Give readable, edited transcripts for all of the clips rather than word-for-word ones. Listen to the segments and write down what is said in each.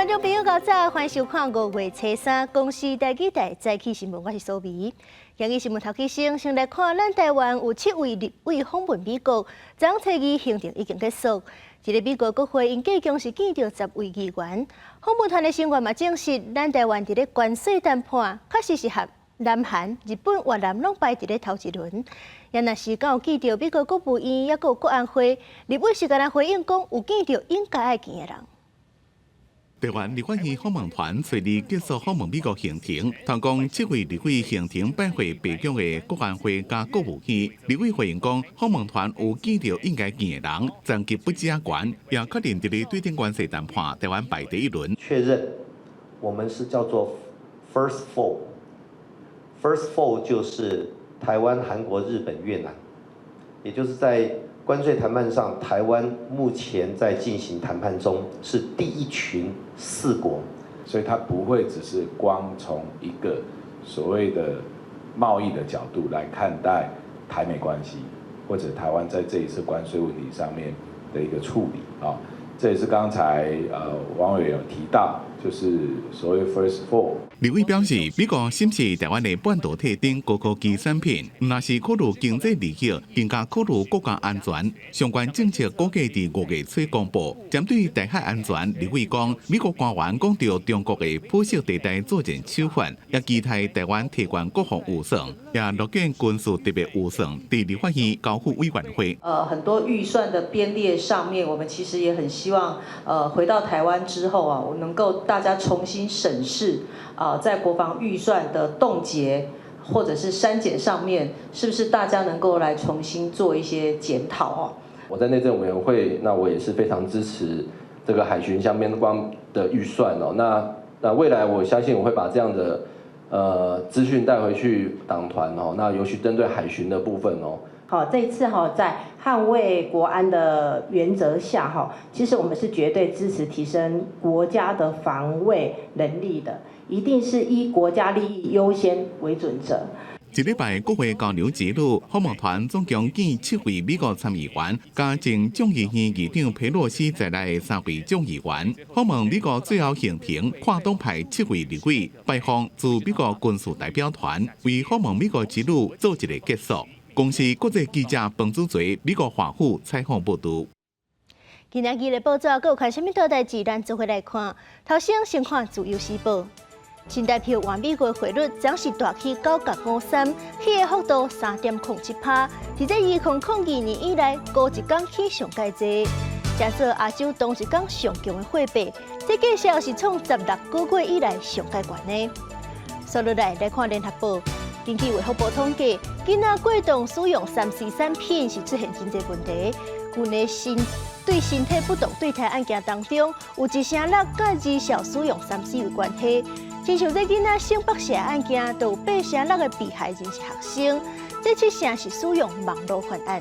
觀眾朋友，較早，歡迎收看五月初三公視台語台早起新聞，我是蘇眉。今日新聞頭起先，先來看咱台灣有七位立委訪問美國，昨昏初二行程已經結束。這个美國國會𪜶計共是見著10位議員，訪問團的成員嘛證實，咱台灣佇咧關稅談判確實是和南韓、日本、越南攏排佇咧頭一輪。也若是敢有見著美國國務院，抑閣有國安會，立委是敢若回應講有見著應該愛見的人。台灣立法院訪問團隨利結束訪問美國行程，團共七位立委行程拜會白宮的國安會佮國務院。立委回應講，訪問團有見著應該見的人，層級不只懸，也確認佇咧對等關稅談判，台灣排第一輪。確認，我們是叫做 First Four，First Four 就是台灣、韓國、日本、越南，也就是在關稅談判上，台灣目前在進行談判中，是第一群四國，所以它不會只是光從一個所謂的貿易的角度來看待台美關係，或者台灣在這一次關稅問題上面的一個處理啊。這也是剛才王委員有提到，就是所謂 First Four。立委表示，美國審視台灣的半導體等高科技產品，毋但是考慮經濟利益，更加考慮國家安全。相關政策估計佇5月初公布。針對台海安全，立委講，美國官員講著中國的灰色地帶作戰手法，也期待台灣提懸國防預算，也樂見軍事特別預算佇立法院交付委員會。很多預算的編列上面，我們其實也很希望，回到台灣之後啊，我能夠大家重新審視啊，在國防預算的凍結或者是刪減上面，是不是大家能夠來重新做一些檢討哦？我在內政委員會，那我也是非常支持這個海巡相關的預算哦。那未來我相信我會把這樣的資訊帶回去黨團哦。那尤其針對海巡的部分哦。好，這一次哈，在捍衛國安的原則下哈，其實我們是絕對支持提升國家的防衛能力的，一定是以國家利益優先為準則。這禮拜國會交流之旅，訪問團總共見七位美國參議員，加前眾議院議長佩洛西在內的三位眾議員。訪問美國最後行程，跨黨派七位立委拜訪駐美國軍事代表團，為訪問美國之旅做一個結束。公視國際記者彭祖澤美國華府採訪報導。今仔日的報紙閣有看啥物大代誌？咱做伙來看。頭先先看《自由時報》，新台幣換美國匯率昨是大起9.53，起的幅度3.07%，佇這2002年以來，孤一工起上蓋濟，成做亞洲同一工上強的貨幣。這價數是創16個月以來上蓋懸的。紲落來來看《聯合報》。根據衛福部統計，囡仔過當使用3C 產品是出現真濟問題。舊年身對身體不當對待案件當中，有1成6佮兒少使用3C 有關係。親像這囡仔性剝削案件，就有8成6的被害人是學生，這7成是使用網路犯案。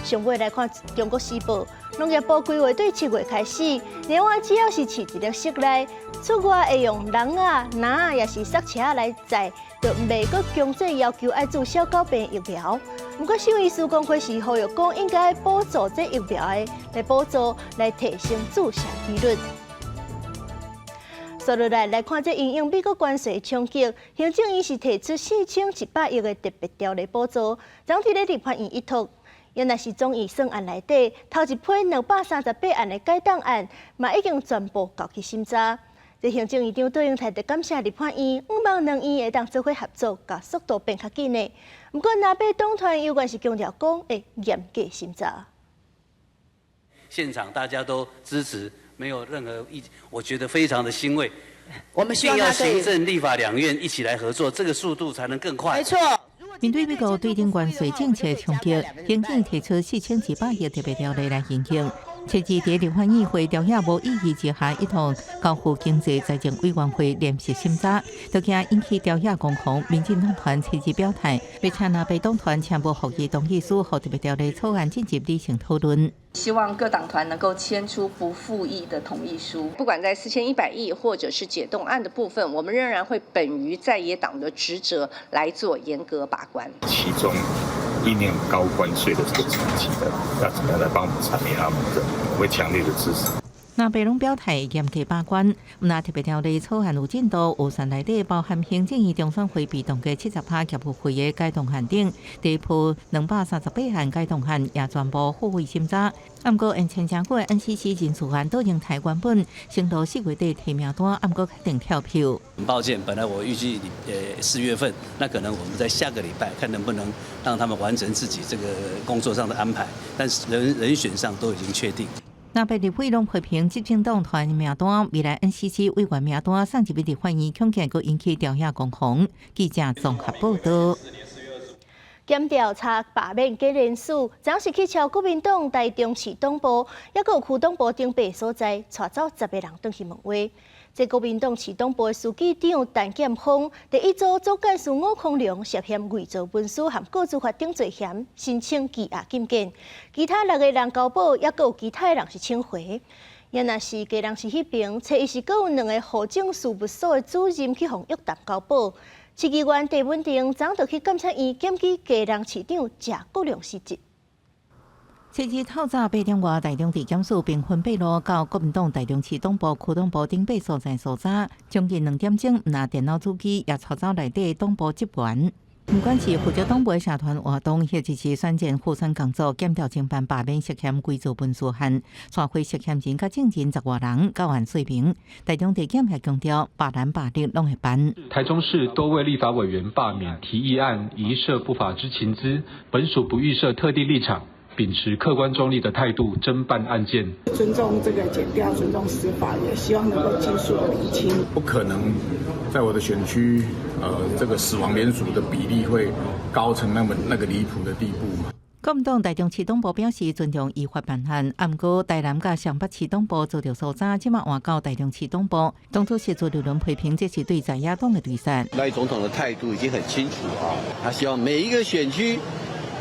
上尾來看《中國時報》，農業部規劃對7月開始，年外只要是飼佇咧室內，出外會用籠仔、籃仔，抑是捒車來載，就毋袂閣強制要求愛注小狗病疫苗。毋過獸醫師公會是呼籲講，應該補助這疫苗的來補助，來提升注射比率。紲落來來看這因應美國關稅衝擊，行政院是提出4100億的特別條例補助，昨佇咧立法院一讀。原來是總預算案內底，頭一批238案的改檔案，嘛已經全部交去審查。這行政院長卓榮泰特感謝立法院，向望兩院會當做伙合作，共速度變較緊的。毋過，藍白黨團猶原是強調講會嚴格審查。現場大家都支持，沒有任何意見，我覺得非常的欣慰。我們一定要行政、立法兩院一起來合作，這個速度才能更快。沒錯。面對美國對等關稅政策衝擊，行政提出4100億特別條例來因應。設置佇立法院會調也無異議之下，一同交付經濟財政委員會連續審查，就驚引起朝野攻防。民進黨團隨即表態，欲請藍白黨團簽無復議同意書，予特別條例草案進入理性討論。希望各黨團能夠簽出不復議的同意書，不管在4100億或者是解凍案的部分，我們仍然會本於在野黨的職責來做嚴格把關。其中因應高關稅的這個衝擊的，要怎麼樣來幫我們闡明他們的，我會強烈的支持。若白攏表態嚴格把關，毋但特別條例草案有進度，預算內底包含行政院中選會被凍結70%業務費的解凍案等，第鋪238案解凍案也全部付費審查。毋過，因前誠久的 NCC 人事案都仍台原本承諾4月底提名單，毋過確定跳票。很抱歉，本來我預計4月份，那可能我們在下個禮拜看能不能讓他們完成自己這個工作上的安排，但是人選上都已經確定。若白立委攏批評執政黨團名單，未來 NCC 委員名單送入立法院，恐驚閣引起朝野攻防。記者綜合報道。檢調查罷免假連署，昨是去敲國民黨台中市黨部，抑閣有區黨部等八所在，帶走10個人轉去問話。這國民黨市黨部的書記長陳劍鋒，第一組總幹事吳康良涉嫌偽造文書和告資法等罪嫌，申請羈押禁見。其他六個人交保，抑閣有其他的人是請回。也若是基隆市彼爿，初一是閣有兩個戶政事務所的主任去予約談交保。市議員鄭文婷昨就去監察院檢舉基隆市長謝國樑失職。初二透早8點外，台中地檢署兵分八路到國民黨台中市黨部、區黨部等八所在搜查，將近2點鐘，拿電腦主機也帶走內底黨部職員。不管是負責黨部社團活動，或者是選戰輔選工作，檢調偵辦罷免涉嫌偽造文書案，帶回涉嫌人佮證人10外人，到案說明。台中地檢也強調，罷藍罷綠攏會辦。台中市多位立法委員罷免提議案，疑涉不法之情資，本署不預設特定立場，秉持客觀中立的態度偵辦案件。尊重這個檢調，尊重司法，也希望能夠盡速的釐清。不可能在我的選區，這個死亡連署的比例會高成那麼那個離譜的地步。國民黨台中市黨部表示尊重依法辦案，毋過台南佮雙北市黨部遭著搜查，這馬換到台中市黨部。黨主席朱立倫批評這是對在野黨的追殺。賴總統的態度已經很清楚啊，他希望每一個選區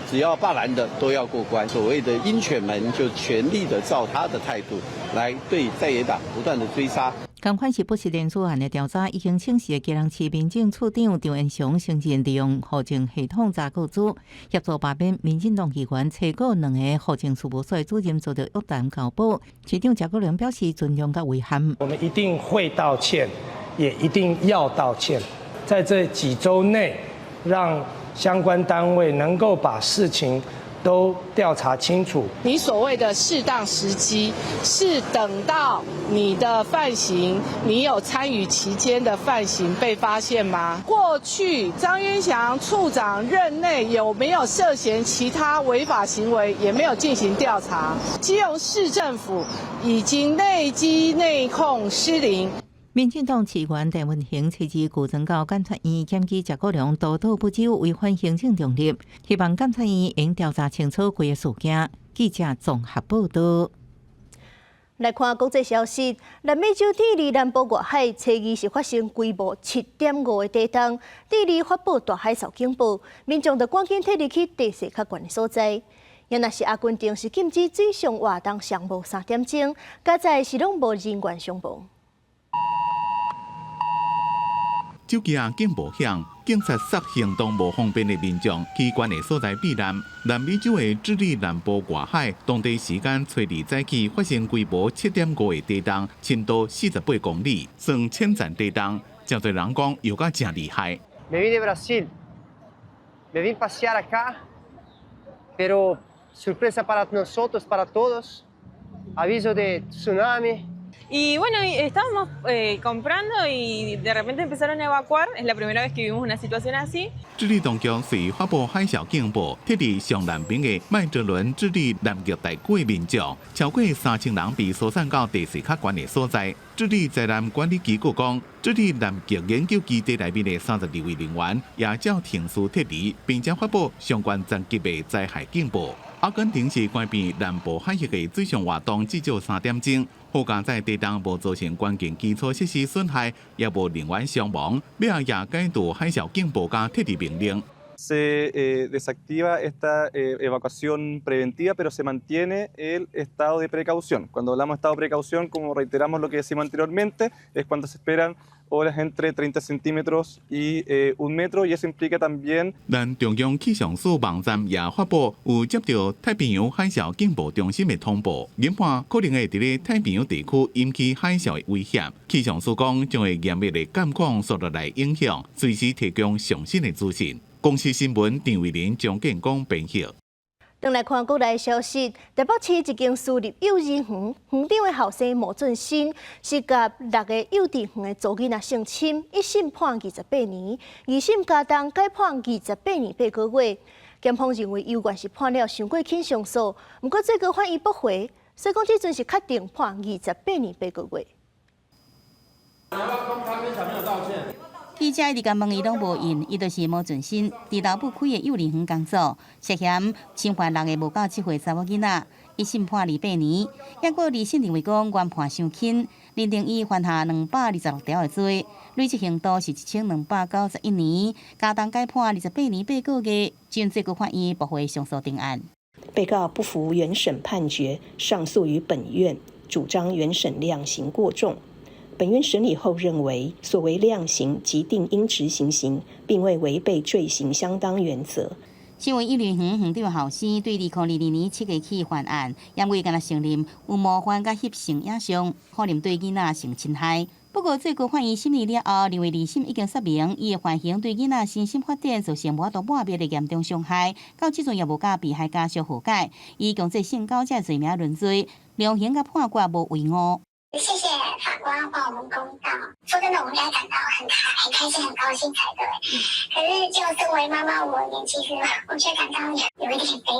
只要罷藍的都要過關，所謂的鷹犬們就全力的照他的態度來對在野黨不斷的追殺。仝款是不實連署案的調查，已經請示的基隆市民政處長張延祥承認利用戶政系統查個資，協助罷免民進黨議員揣過兩個戶政事務所的主任遭著約談交保。市長謝國樑表示尊重佮遺憾。我們一定會道歉，也一定要道歉，在這幾週內，讓相關單位能夠把事情都調查清楚。你所謂的適當時機，是等到你的犯行，你有參與其間的犯行被發現嗎？過去張淵祥處長任內有沒有涉嫌其他違法行為，也沒有進行調查。基隆市政府已經內稽內控失靈。民進黨市議員陳文恆初二具狀到監察院檢舉謝國樑督導不周，違反行政中立，希望監察院應調查清楚規个事件。記者綜合報道。來看國際消息，南美洲智利南部外海，初二是發生規模7.5的地動，智利發布大海嘯警報，民眾就趕緊撤離去地勢較懸的所在。也若是阿根廷是禁止水上活動項目3點鐘，佳哉是攏無人員傷亡。手機仔警報響，警察煞行動無方便的民眾去懸的所在避難。南美洲的智利南部外海，當地時間初二早起發生規模7.5的地動，深度48公里，算淺層地動。誠濟人講搖甲誠厲害。 Me vine de Brasil, me vine pasear acá, pero sorpresa para nosotros, para todos, aviso de tsunami. Y bueno, estábamos comprando y de repente empezaron a evacuar. Es la primera vez que vivimos una situación así. 智利當局隨發布海嘯警報，撤離上南邊的麥哲倫智利南極大區的民眾，超過3000人被疏散到地勢較懸的所在。智利災難管理機構講，智利南極研究基地內面的32位人員也照程序撤離，並且發布相關層級的災害警報。阿根廷是關閉南部海域的水上活動至少3點鐘。好佳哉地動無造成關鍵基礎設施損害，也無人員傷亡。尾仔也解除海嘯警報佮撤離命令。 Se desactiva esta evacuación preventiva, pero se mantiene el estado de precaución. Cuando hablamos de estado de precaución, como reiteramos lo que decimos anteriormente, es cuando se esperan Olas entre 30 centímetros y 1 metro, y eso implica también。咱中央氣象署網站也發布有接到太平洋海嘯警報中心的通報，研判可能會佇咧太平洋地區引起海嘯的威脅。氣象署講將會嚴密的監控紲落來影響，隨時提供上新的資訊。公視新聞陳慧玲、張建光編譯。轉來看國內消息，台北市一間私立幼兒園園長的後生毛俊新是共六个幼稚園的查某囡仔性侵，一審判28年，二審加重改判28年8個月。檢方認為猶原是判了傷過輕上訴，毋過最高法院駁回，所以講這陣是確定判28年8個月。記者一直共問伊攏無應，伊就是毛俊新，佇老母開的幼兒園工作，涉嫌侵犯六个無夠7歲查某囡仔，一審判28年，抑閣二審認為講原判傷輕，認定伊犯下226條的罪，累積刑度是1291年，加重改判28年8個月，經最高法院駁回上訴定案。被告不服原審判決，上訴於本院，主張原審量刑過重。本院審理後認為，所謂量刑即定應執行刑，並未違背罪刑相當原則。身為幼兒園園長後生，對2022年7月起犯案，因為敢若承認有冒犯佮翕性影像，可能對囡仔性侵害。不過最高法院審理了後，認為二審已經說明，伊的犯行對囡仔身心發展造成無法度抹滅的嚴重傷害，到這陣也無佮被害家屬和解，以強制性交這罪名論罪，量刑佮判決無違誤。謝謝法官還我們公道。說真的，我們應該感到很開、很開心、很高興才對。可是，就身為媽媽，我年其實我卻感到有一點悲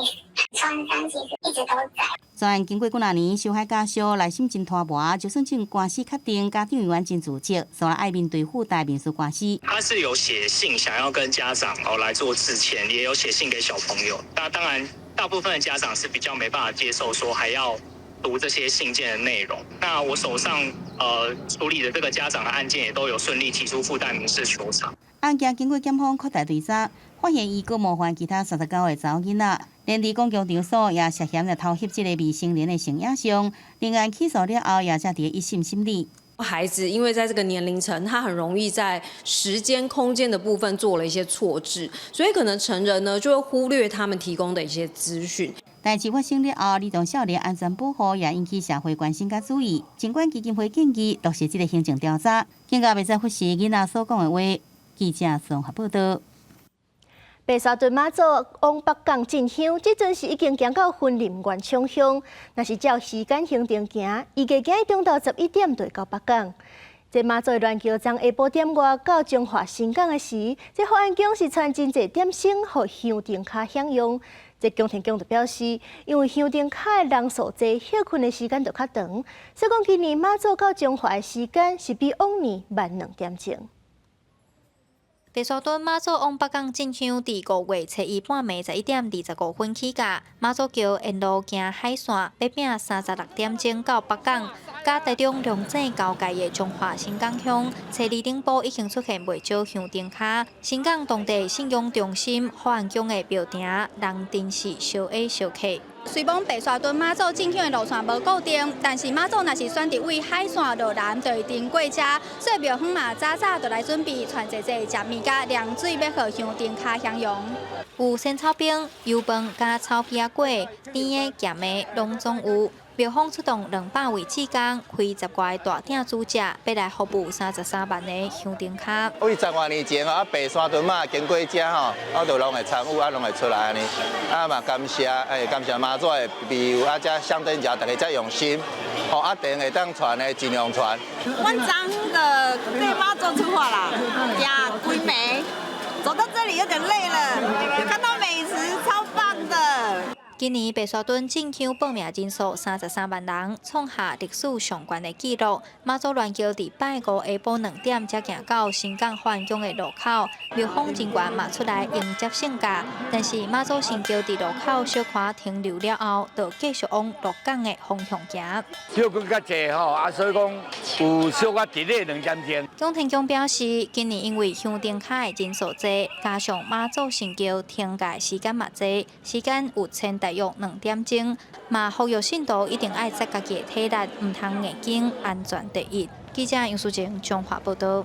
創傷，其實一直都在。雖然經過幾若年，受害家屬內心真拖磨，就算這官司確定，家長猶原真自責，所以愛面對附帶民事官司。他是有寫信想要跟家長哦來做致歉，也有寫信給小朋友。那當然，大部分的家長是比較沒辦法接受，說還要讀這些信件的內容。那我手上處理的這個家長的案件，也都有順利提出附帶民事求償。案件經過檢方擴大追查，發現伊閣冒犯其他39個查某囡仔，連佇公共場所也涉嫌來偷翕這个未成年的性影像。另案起訴了後，也正佇一審審理。孩子因為在這個年齡層，他很容易在時間、空間的部分做了一些錯置，所以可能成人呢就會忽略他們提供的一些資訊。代誌發生了後，兒童少年安全保護也引起社會關心佮注意。盡管基金會建議落實這个行政調查，更加袂再忽視囡仔所講的話。記者綜合報道。白沙屯媽祖往北港進香，這陣是已經行到雲林員昌鄉。若是照時間行程行，預計今日中晝11點就會到北港。這媽祖鑾轎昨下晡點外到彰化新港的時，這福安宮是傳真濟點心予香燈跤享用。這宮天宮就表示，因為香燈跤的人數濟，歇睏的時間就較長，所以講今年媽祖到彰化的時間是比往年慢2點鐘。白沙屯媽祖往北港進香，佇5月初一半暝11點25分起駕，媽祖轎沿路行海線，欲拚36點鐘到北港，佮台中龍井交界的彰化新港鄉，初二頂晡已經出現袂少香燈跤。新港當地信仰中心福安宮的廟埕，人真是相挨相客。雖罔白沙屯媽祖進香的路線無固定，但是媽祖若是選擇位海線落南，就會停過車，所以廟方嘛早早就來準備，傳濟濟食麵佮涼水，欲予香燈跤享用。有仙草冰、油飯佮草皮仔粿，甜的、鹹的攏總有。廟方出動200位志工，開10外个大鼎煮食，欲來服務33萬个香燈跤。為10外年前吼，白沙屯媽經過遮吼，就攏會參與，攏會出來按呢。嘛感謝，感謝媽祖的庇佑，遮香燈腳大家遮用心，吼，燈會當傳的盡量傳。阮昨昏就對媽祖出發啦，行規暝，走到這裡有點累了，看到美食超棒的。今年白沙屯進香報名人數33萬人，創下歷史上懸的紀錄。媽祖鑾轎佇拜五下晡2點才行到新港福安宮的路口，廟方人員嘛出來迎接聖駕。但是媽祖神轎佇路口小可停留了後，就繼續往鹿港的方向行。小可較濟吼，所以講有小可遲咧2點鐘。宮天宮表示，今年因為香燈跤的人數濟，加上媽祖神轎停駕時間嘛濟，時間有延大約2點鐘，嘛呼籲信徒一定愛節家己的體力，毋通硬撐，安全第一。記者楊淑靜彰化報道。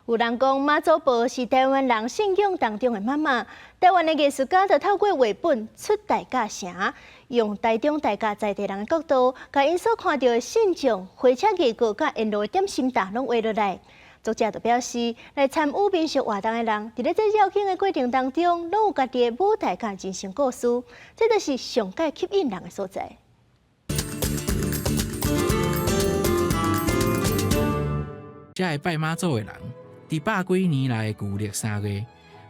有人講媽祖婆是台灣人信仰當中的媽媽，台灣的藝術家就透過繪本出大甲城，用台中大甲在地人的角度，共𪜶所看著的信眾、火車藝閣佮沿路的點心擔攏畫落來。作者就表示，來參與民俗活動的人，佇咧這繞境的過程當中，攏有家己的舞台佮人生故事，這就是上蓋吸引人的所在。遮个拜媽祖的人，佇百幾年來的舊曆三月，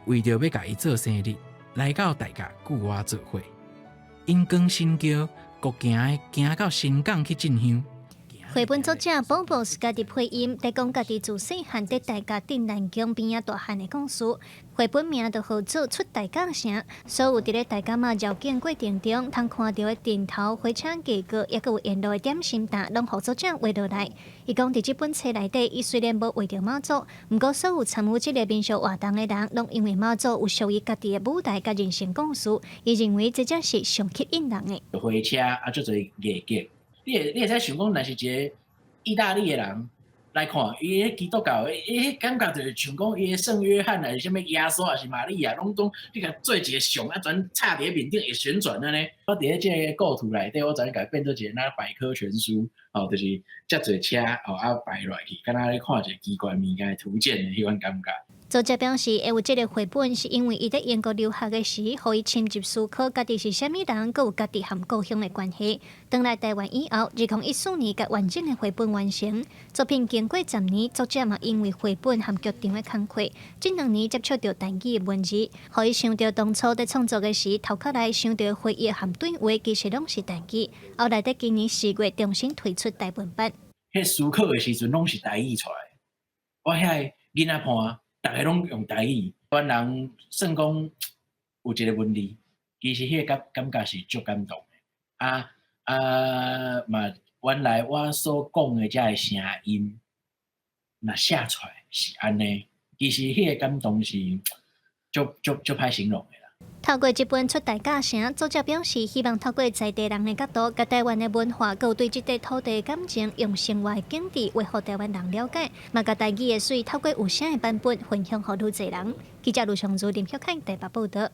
為著欲共伊做生日，來到大甲舊仔做伙，𪜶扛神轎，閣行的行到新港去進香。繪本作者寶寶是家己配音，在講家己自細漢佇大甲鎮瀾宮邊仔大漢的故事。繪本名就號做出大甲城，所有佇咧大甲媽繞境過程中，通看著的陣頭、火車藝閣，抑閣有沿路的點心擔，攏予作者畫落來。伊講佇這本冊內底，伊雖然無畫著媽祖，毋過所有參與這个民俗活動的人，攏因為媽祖有屬於家己的舞台佮人生故事。伊認為這才是上吸引人的。火車啊，足濟藝閣。你會使想講，若是一个意大利的人來看，伊彼基督教，伊彼感覺就是像講伊的聖約翰，還是啥物耶穌，還是瑪利亞，攏總你共做一个像啊，全插佇咧面頂會旋轉按呢。我佇咧這个構圖內底，我怎共伊變做一个若百科全書，吼，就是遮濟車，吼啊排落去，敢若咧看一个奇怪物件的圖鑑的彼款感覺。作者表示，會有這个繪本，是因為伊佇英國留學的時，予伊深入思考家己是啥物人，閣有家己和故鄉的關係。轉來台灣以後，2014年共完整的繪本完成。作品經過十年，作者嘛因為繪本和劇場的工課，這兩年接觸著台語的文字，予伊想著當初佇創作的時，頭殼內想著的回憶和對話，其實攏是台語。後來佇今年4月重新推出台文版。彼思考的時陣攏是台語出來，我遐个囡仔伴。逐个攏用台語，阮人算講有一个文字，其實彼个感覺是足感動的。啊啊嘛，原來我所講的這个聲音，若寫出來是按呢，其實彼個感動是足足足歹形容的啦。透過這本出大甲城，作者表示希望透過在地人的角度，共台灣的文化，閣有對這塊土地的感情，用生活的景致畫予台灣人了解，嘛共台語的媠透過有聲的版本分享予愈濟人。記者盧尚如、林曉凱台北報導。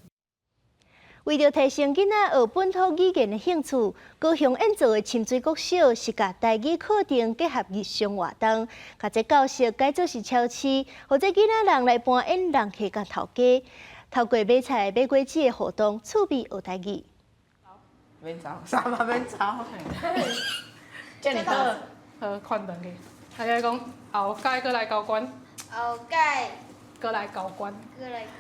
為著提升囡仔學本土語言的興趣，高雄演做的深水國小是共台語課程結合日常活動，共這教室改做是超市，予這囡仔人來扮演人客佮頭家。透過買菜、買果子的互動，趣味學台語。免走，啥嘛免走。這爾好，好看轉去。大家講後蓋閣來交關。後蓋。閣來交關。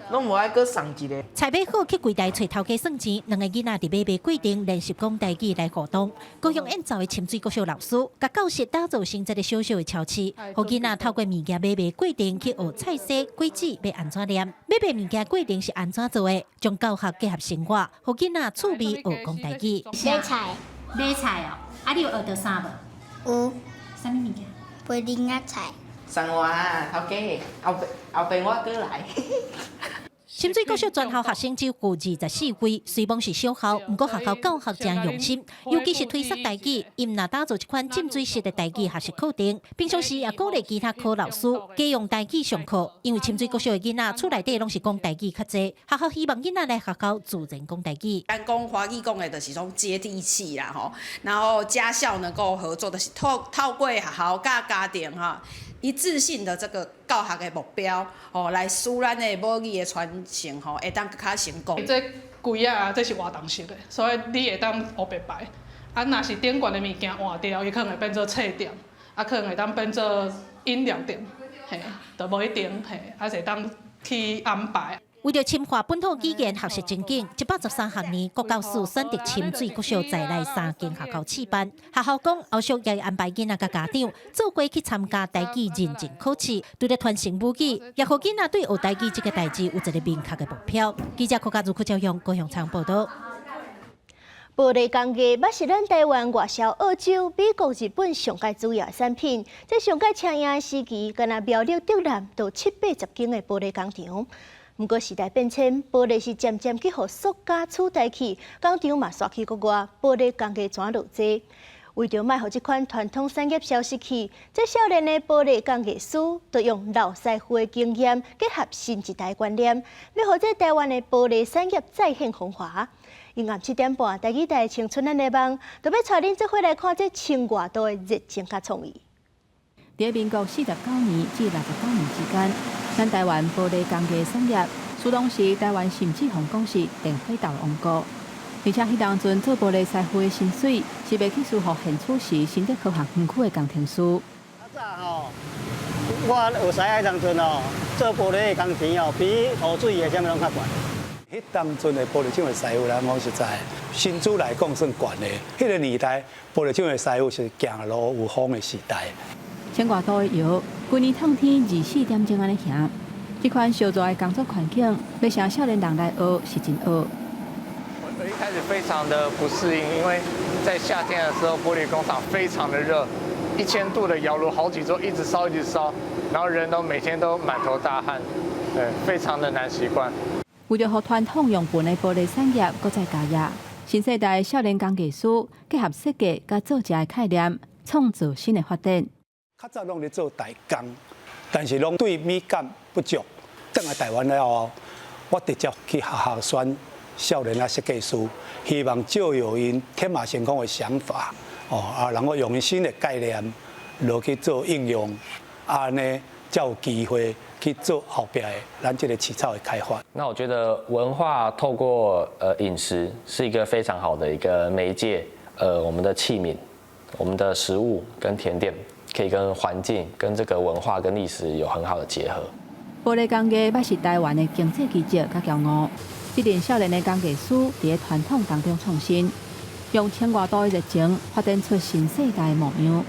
攏無愛閣送一个。菜買好去櫃台揣頭家算錢，兩个囡仔佇買賣過程練習講台語來互動。高雄演奏的深水國小老師，共教室打造成這个小小的超市，予囡仔透過物件買賣過程去學菜色、果子欲按怎念，買賣物件過程是按怎做的，將教學結合生活，予囡仔趣味學講台語。買菜，買菜哦，啊你有學著啥無？有。啥物物件？白奶仔菜。送我啊，頭家，後壁後壁我閣來。深水國小全校學生只有24位，雖罔是小校，毋過學校教學誠用心，尤其是推捒台語，𪜶若打造一款浸水式的台語學習課程，平常時也鼓勵其他科老師加用台語上課，因為深水國小的囡仔厝內底攏是講台語較濟，學校希望囡仔來學校自然講台語。咱講華語講的就是講接地氣啦，吼，然後家校能夠合作，就是透過學校佮家庭哈。一致性的這個教學的目標，吼，來使咱的母語的傳承，吼，會當閣較成功。這櫃仔，這是活動式的，所以你會當烏白排。啊，若是頂懸的物件換掉，伊可能會變做冊店，啊，可能會當變做飲料店，嘿，都無一定，嘿，啊，會當去安排。為著深化本土語言學習情景，113學年國教署選擇深水國小在內三間學校試辦。學校講後續也會安排囡仔佮家長做伙去參加台語認證考試，除了傳承母語，也予囡仔對學台語這个代誌有一个明確的目標。記者郭家如、柯教勇高雄採訪報導。玻璃工藝，捌是咱台灣外銷澳洲、美國、日本上蓋主要產品。這上蓋車影的時期，敢若苗栗竹南就七八十間的玻璃工廠。毋過時代變遷，玻璃是漸漸去予塑膠取代去，工廠嘛徙去國外，玻璃工藝怎落濟？為著莫予這款傳統產業消失去，這少年的玻璃工藝師就用老師傅的經驗，結合新一代觀念，欲予這台灣的玻璃產業再現風華。晚暗7點半，台語台青春咱的夢，就欲帶恁做伙來看這千外度的熱情佮創意。佇民國49年至69年之間，咱台灣玻璃工藝產業，屬當時台灣甚至予人講是電火頭王國。而且彼當陣做玻璃師傅的薪水是袂去輸予現此時新竹科學園區的工程師。較早吼，我學師仔當陣哦，做玻璃的工錢哦，比塗水的啥物攏較懸。彼當陣的玻璃廠的師傅，咱講實在，薪資來講算懸的。彼個年代，玻璃廠的師傅是行路有風的時代。千外度的窯，規年燙天24點鐘按呢行。這款燒熱的工作環境，欲請少年人來學是真學。我一開始非常的不適應，因為在夏天的時候，玻璃工廠非常的熱，1000度的窯爐好幾座一直燒一直燒，然後人都每天都滿頭大汗，對，非常的難習慣。為著予傳統熔盤的玻璃產業閣再加熱，新世代少年工藝師結合設計佮做食的概念，創造新的發展。較早攏咧做代工，但是攏對美感不足。轉來台灣了後，我直接去學校選少年仔設計師，希望借由𪜶天馬行空的想法，哦啊，然後用𪜶新的概念落去做應用，按呢才有機會去做後壁的咱這個市場的開發。那我覺得文化透過飲食是一個非常好的一個媒介，我們的器皿、我們的食物跟甜點，可以跟環境、跟這個文化跟歷史有很好的結合。玻璃工藝捌是台灣的經濟奇蹟佮驕傲。這陣少年的工藝師佇傳統當中創新，用千外度的熱情發展出新世代的模樣，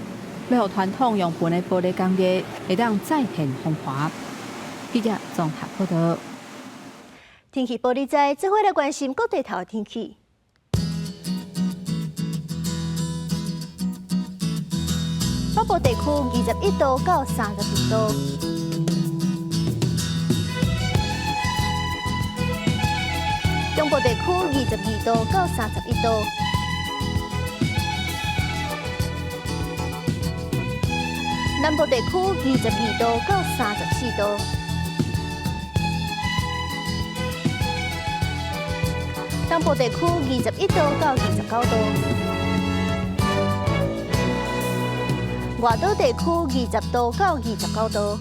欲予傳統熔盤的玻璃工藝會當再現風華。記者綜合報道。天氣報你知，做伙來關心各地頭的天氣。北部地區21度到32度。中部地區22度到31度。南部地區22度到34度。東部地區21度到29度。外島地區20度到29度。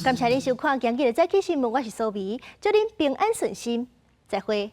感謝您收看今日的早起新聞，我是蘇美，祝您平安順心，再會。